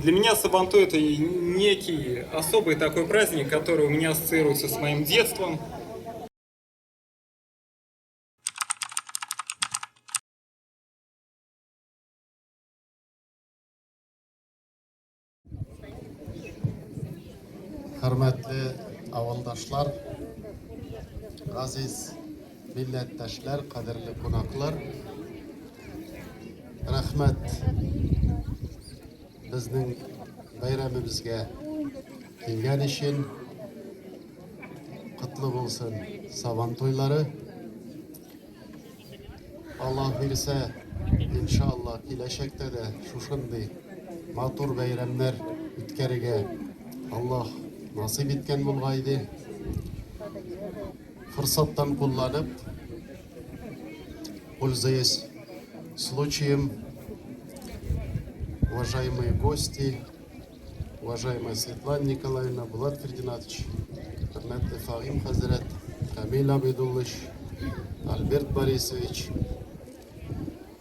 Для меня Сабантуй это некий особый такой праздник, который у меня ассоциируется с моим детством. Хөрмәтле авылдашлар, газиз милләттәшләр, кадерле кунаклар. Рәхмәт безнең бәйрәмебезгә килгән өчен. Котлы булсын Сабан туйлары. Аллаһ бирсә, иншалла, киләчәктә дә шушындый матур бәйрәмнәр үткәрергә Аллаһ насыйп иткән булгай иде. Форсаттан кулланып, пользуясь случаем, уважаемые гости, Уважаемая Светлана Николаевна, Булат Фердинатович, хөрмәтле Фагим хәзрәт, Камил Абидуллович, Альберт Борисович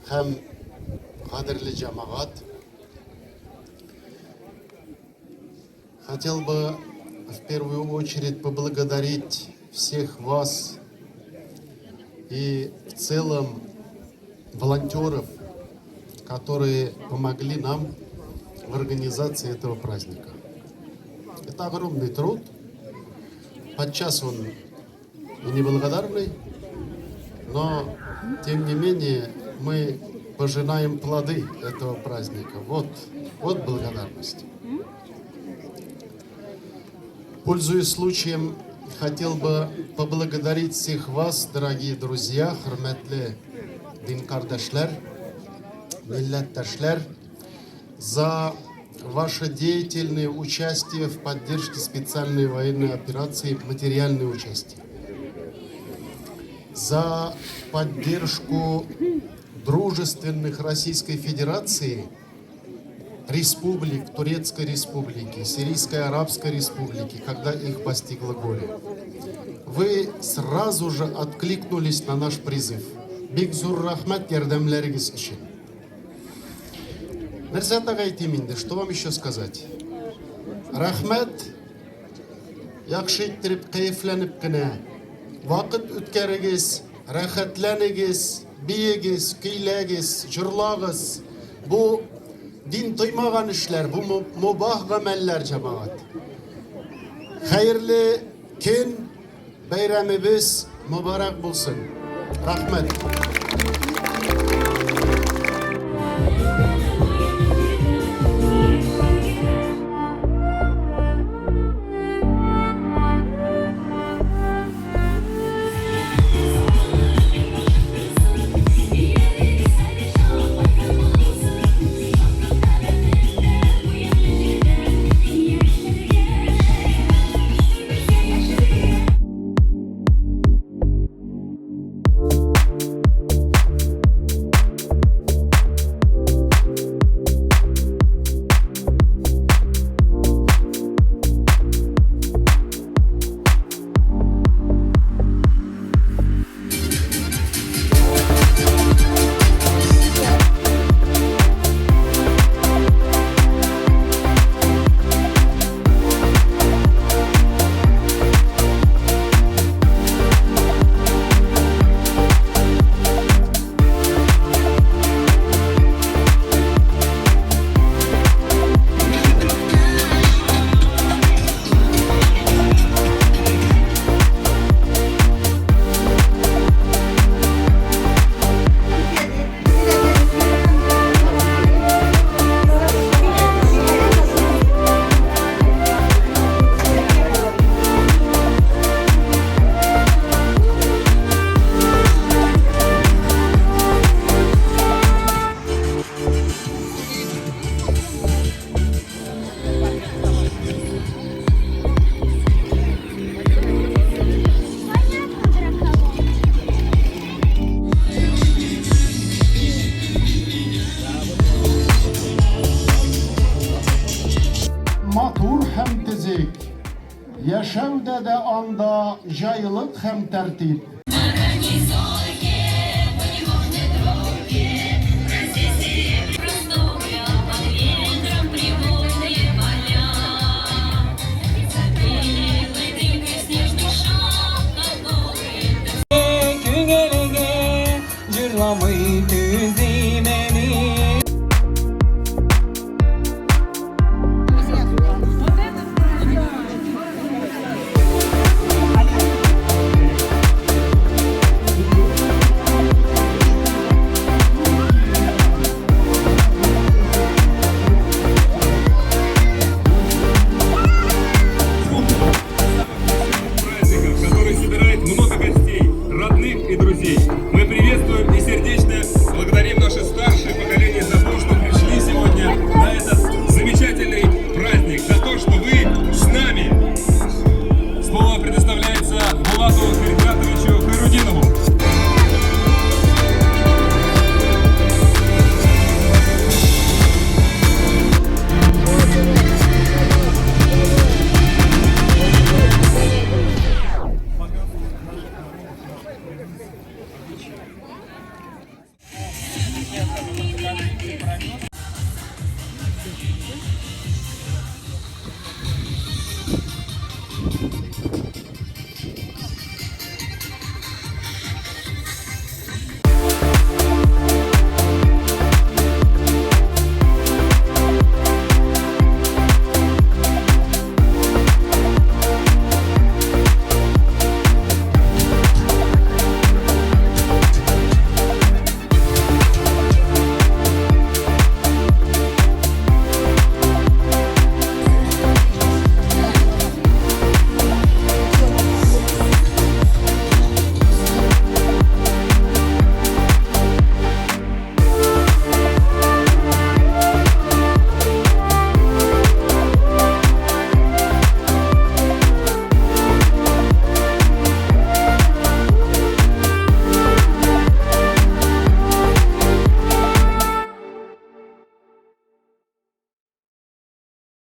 һәм кадерле җәмәгать. Хотел бы в первую очередь поблагодарить всех вас и в целом волонтеров, которые помогли нам в организации этого праздника. Это огромный труд. Подчас он и неблагодарный, но, тем не менее, мы пожинаем плоды этого праздника. Вот, вот благодарность. Пользуясь случаем, хотел бы поблагодарить всех вас, дорогие друзья, хөрмәтле дин кардәшләр, милләттәшләр, за ваше деятельное участие в поддержке специальной военной операции, материальное участие, за поддержку дружественных Российской Федерации республик, Турецкой Республики, Сирийской Арабской Республики, когда их постигло горе. Вы сразу же откликнулись на наш призыв. Бик зур рәхмәт ярдәмләрегез өчен. Нәрсә тагы әйтим инде, что вам еще сказать? Рәхмәт, яхшы иттереп, кәефләнеп кенә вакыт үткәрегез, рәхәтләнегез, биегез, көйләгез, җырлагыз. Бу дин тоймаган эшләр, бу мубах гамәлләр, җәмәгать. Хәерле көн, бәйрәмебез мөбарәк булсын. Рәхмәт. Матур һәм төзек. Яшәүдә дә анда җайлык һәм тәртип.